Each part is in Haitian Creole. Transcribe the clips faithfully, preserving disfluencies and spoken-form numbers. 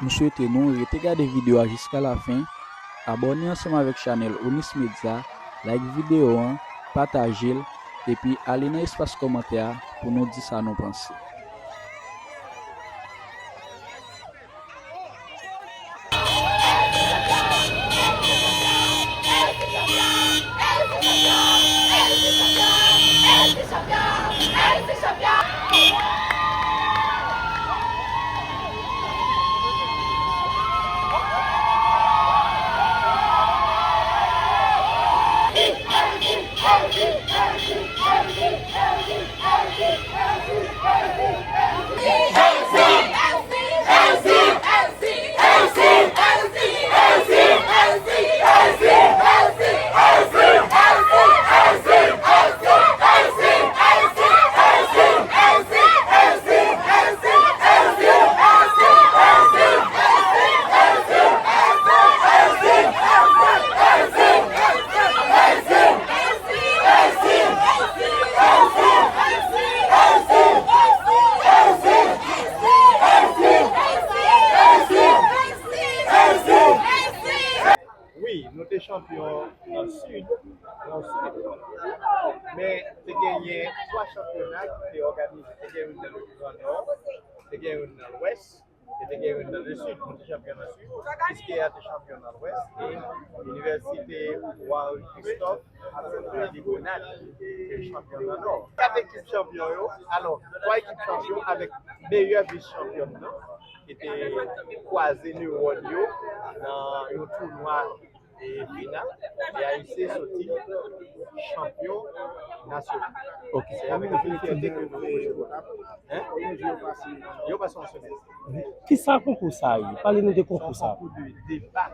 Swete nou rete gade videyo a jiska lafen, abòne ansanm avèk chanèl Onis Media, like videyo an, pataje l, epi ale nan espas kòmantè a pou nou di sa nou panse. Wi, nou te chanpyon nan Sid, nan Sid, men te genyen twa chanpyona ki te òganize. Te gen youn nan Gran Nò, te gen youn nan Lwès, e te gen youn nan Lesid. Nou te chanpyon nan Sid, Kiskeya te chanpyon nan Lwès, e Inivèsite Wa Christophe ak Sent Mari de Grenad te chanpyon nan Nò. Kat ekip chanpyon yo, alò, twa ekip chanpyon avèk meyè vis chanpyòn nan, ki te kwaze newòn yo nan yon tounwa e final, e A S C soti chanpyon nasyonal. Se avèk anpil fyète ke nou... Hein? Yo pase yon semèn. Kisa konkou sa a ye? Pale nou de konkou sa a. Konkou de deba.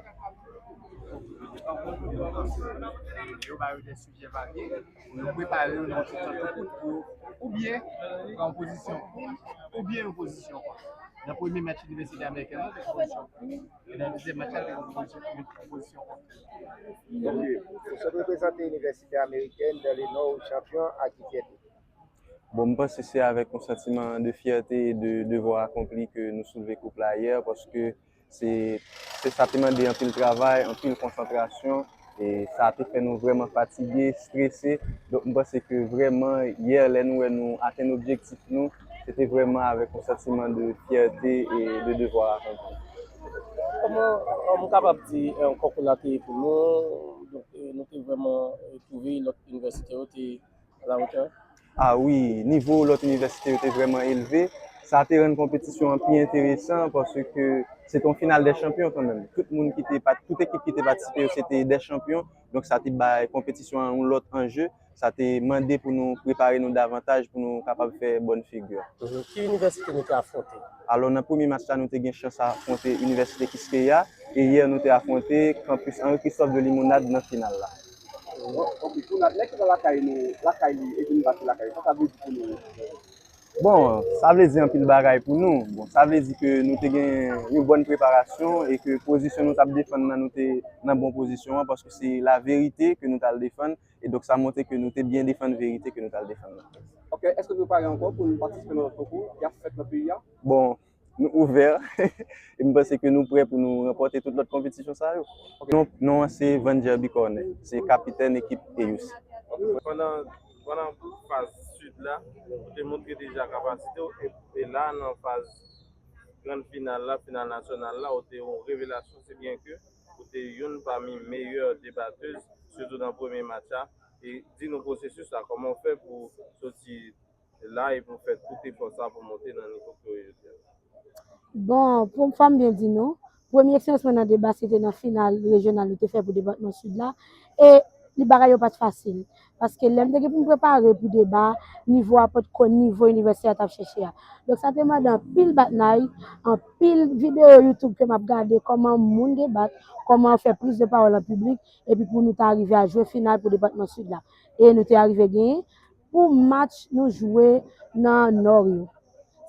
Yo ba yo de sijè varye pou yo prepare yo nan yon ti tan tou kout pou oubyen pran yon pozisyon pou oubyen yon pozisyon kont. Nan premye match Inivèsite Amerikèn lan, te pran pozisyon pou, e nan dezyèm match la, te pran pozisyon, pran pozisyon kont. Ok. Ou sot reprezante Inivèsite Amerikèn dan le Nò, ou chanpyon, ak ki fyète? Bon, m panse se avèk yon santiman de fyète e de devwa akonpli ke nou soulve koup la yè, paske se, se sa te mande anpil travay, anpil konsantrasyon, e sa te fè nou vrèman fatige, strese. Donk, m panse ke vrèman, yè, lè nou wè nou atenn objektif nou, se te vrèman avèk yon santiman de fyète e de devwa akonpli. Kòman, kòman m kapab di, eh, konkou la te ye pou nou? Donk, eh, nou te vrèman, eh, twouve lòt inivèsite yo te a la hauteur? Ah wi, nivo lòt inivèsite yo te vrèman elve. Sa te rann konpetisyon an pi enteresan paske se te yon final dè chanpyon kanmenm. Tout moun ki te, tout ekip ki te patisipe yo, se te dè chanpyon. Donk, sa te bay konpetisyon an yon lòt anje. Sa te mande pou nou prepare nou davantaj pou nou kapab fè bòn figi. Ki inivèsite nou te afwonte? Alò, nan premye match la, nou te gen chans afwonte Inivèsite Kiskeya. E yè, nou te afwonte Campus Henri Christophe de Limonade nan final la. Ok, pou n ap, lè ki lakay nou, lakay li e vin bati lakay li, sa sa vle di pou nou? Bon, sa vle di anpil bagay pou nou. Bon, sa vle di ke nou te gen yon bòn preparasyon e ke pozisyon nou t ap defann nan, nou te nan bon pozisyon an, paske se laverite ke nou t al defann. E donk, sa montre ke nou te byen defann verite ke nou t al defann nan. Ok, èske nou pare ankò pou nou patisipe nan lòt konkou k ap fèt nan peyi a? Bon, nou ouvè. E m panse ke nou prè pou nou ranpòte tout lòt konpetisyon sa yo. Non, non an se Vanger Bicorne, se kapitèn ekip E U C. Pandan, pandan faz sid la, ou te montre deja kapasite w, e, e la nan faz grann final la, final nasyonal la, ou te yon revelasyon, se byen ke ou te youn pami meyè debatèz, sitou nan premye match la. E di nou pwosesis la, kòman w fè pou soti la e pou fè tout efò sa pou monte nan nivo ke w ye jodi a? Bon, pou fò m byen di nou, premye eksperyans mwen nan deba se te nan final rejyonal nou te fè pou depatman Sid la. E li bagay yo pa t fasil. Paske lè m te gen pou m prepare pou deba, nivo a potko nivo inivèsite a t ap chèche a. Donk sa te mande anpil batnay, anpil videyo YouTube ke m ap gade kòman moun debat, kòman fè priz de pawòl an piblik, epi pou nou ta rive a jwe final pou depatman Sid la. E nou te arive genyen. Pou match nou jwe nan Nò yo.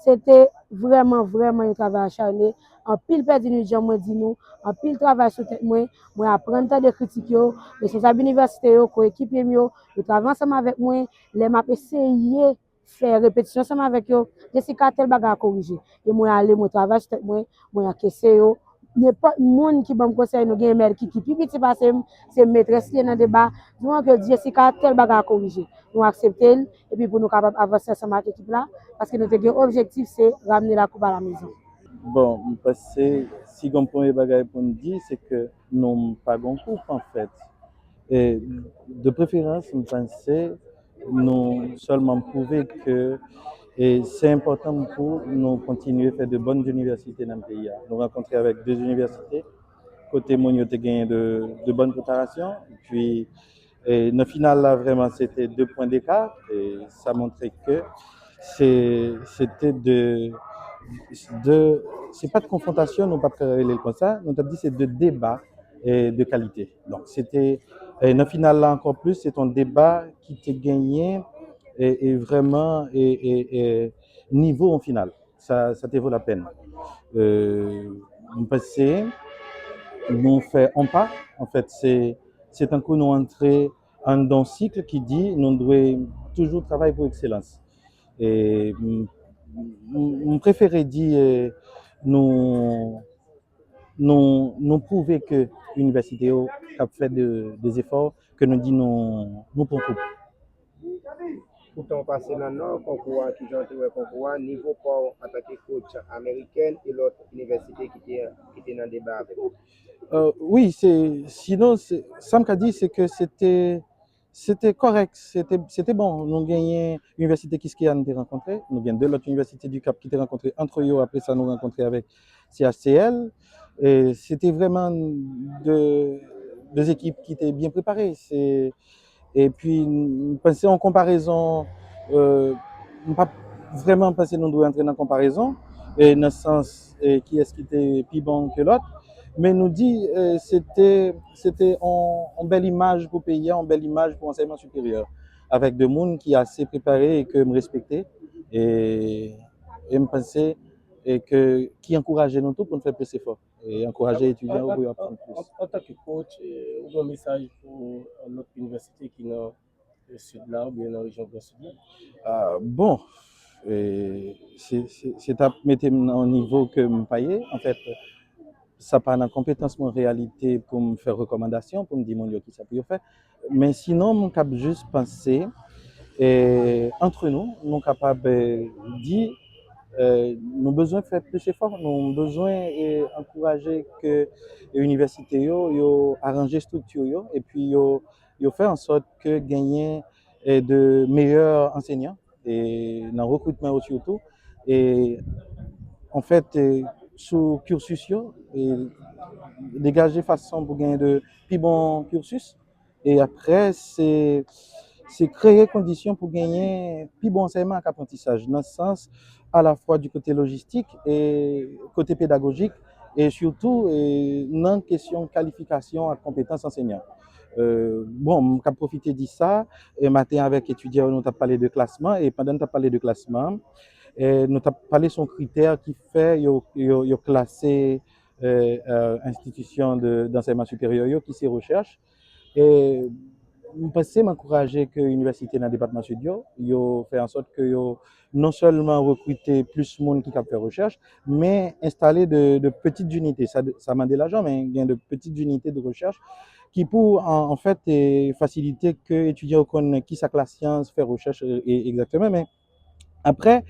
Se te vrèman, vrèman yon travay acharne. Anpil pèdi nwi, jan mwen di nou, anpil travay sou tèt mwen. Mwen aprann tande kritik yo. Responsab inivèsite yo, koyekipye m yo, yo travay ansanm avèk mwen. Lè m ap eseye fè repetisyon ansanm avèk yo. Jessica, tèl bagay a korije. E mwen ale, mwen travay sou tèt mwen, mwen ankese yo. Nenpòt moun ki ban m konsèy, nou gen mèt ki, ki pi piti pase m, se metrès li ye nan deba. Di mwen ke Jessica, tèl bagay a korije. Nou aksepte l, epi pou nou kapab avanse ansanm ak ekip la, paske nou te gen objektif, se ramne la coupe à la maison. Bon, m panse, si gen premye bagay pou n di, se ke nou pa gen koup, anfèt. E, de preferans, m panse, nou sèlman pwouve ke e se enpòtan pou nou kontinye fè de bòn inivèsite nan peyi a. Nou rankontre avèk de inivèsite kote moun yo te genyen de, de bòn preparasyon. Epi, e, nan final la, vrèman, se te de pwen deka. E sa montre ke se, se te de, de, se pa t konfwontasyon, nou p ap ka rele l konsa, nou t ap di se de deba e, de kalite. Donk, se te, e, nan final la ankò plis, se te yon deba ki te genyen e, e vrèman e, e, e, nivo an final. Sa, sa te vo lapèn. E, m panse nou fè yon pa. Anfèt, se, se tankou nou antre anndan yon sik ki di nou dwe toujou travay pou ekselans. E, m, m, m prefere di e, nou, nou, nou pwouve ke inivèsite yo k ap fè de, de zefò, ke nou di nou, nou pran koup. Poutan w pase nan Nò, konkou a, kijan w te wè konkou a, nivo pa w antanke coach amerikèn e lòt inivèsite ki te, ki te nan deba avè w? Wi, se, sinon, se, sa m ka di, se ke se te, se te kòrèk, se te, se te bon. Nou genyen Inivèsite Kiskeya nou te rankontre, nou gen de lòt inivèsite du Cap ki te rankontre antre yo, apre sa nou rankontre avèk C H C L. E se te vrèman de, de ekip ki te byen prepare. Se, epi, m panse yon konparezon, e, m pa vrèman panse nou dwe antre nan konparezon, e nan sans e, kiyès ki te pi bon ke lòt. Men nou di e, se te, se te yon, yon bèl imaj pou peyi a, yon bèl imaj pou ansèyman siperyè, avèk de moun ki ase prepare e ke m respekte, e, e m panse e ke, ki ankouraje nou tou pou n fè plis efò e ankouraje etidyan yo pou yo aprann plis. Antanke coach, e, ou gen yon mesaj pou lòt inivèsite ki nan Sid la oubyen nan rejyon Gran Sid la? Ah, bon, e, se, se, se t ap mete m nan yon nivo ke m pa ye. Anfèt, sa pa nan konpetans mwen reyalite pou m fè rekòmandasyon, pou m di moun yo kisa pou yo fè. Men sinon, m k ap jis panse, e, antre nou, nou kapab e, di, e, nou bezwen fè plis efò, nou bezwen e, ankouraje ke inivèsite yo, yo aranje estrikti yo, epi yo, yo fè an sòt ke genyen e, de meyè ansèynan, e nan rekritman yo sitou, e anfèt, e, sou cursus yo, e degaje fason pou genyen de pi bon cursus, e apre, se, se kreye kondisyon pou genyen pi bon ansèyman ak aprantisaj, nan sans alafwa di kote lojistik e kote pedagojik, e sitou e, nan kesyon kalifikasyon ak konpetans ansèynan. E, bon, m k ap pwofite di sa, e maten avèk etidyan yo, nou t ap pale de klasman, e pandan n t ap pale de klasman, e nou t ap pale sou yon kritè ki fè yo, yo, yo klase e, e, enstitisyon de, dansèyman siperyè yo, ki se rechèch. E m panse m ankouraje ke inivèsite nan depatman Sid yo, yo fè an sòt ke yo non sèlman rekrite plis moun ki kab fè rechèch, men enstale de, de petites unités. Sa, sa mande lajan, men gen de petites unités de recherche ki pou, an, anfèt, e, fasilite ke etidyan yo konn kisa k lasyans, fè rechèch e, e, egzakteman. Men apre,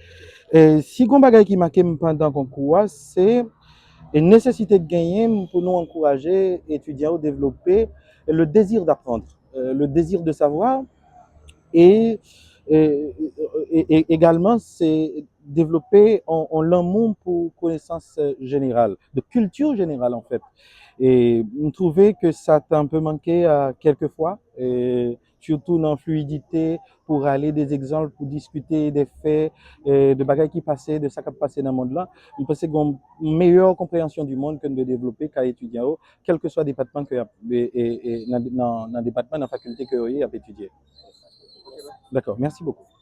e, si gon bagay ki make m pandan konkou a, se e, nesesite k genyen pou nou ankouraje etidyan yo devlope le désir d'apprendre, e, le désir de savoir, e, e, e, e egalman se devlope yon, yon lanmou pou konesans jeneral, de kilti jeneral anfèt. E m twouve ke sa t anpe manke a kèlkefwa, e, sitou nan fluidité, pou rale de egzanp, pou diskite de fè, e, de bagay ki pase, de sa k ap pase nan mond lan. M panse gen yon meyè konpreyansyon di mond ke n dwe devlope kay etidyan yo, kèlkeswa depatman ke y ap, e, e, e, nan, nan, nan depatman, nan fakilte ke yo ye, y ap etidye. Dakò, mèsi bokou.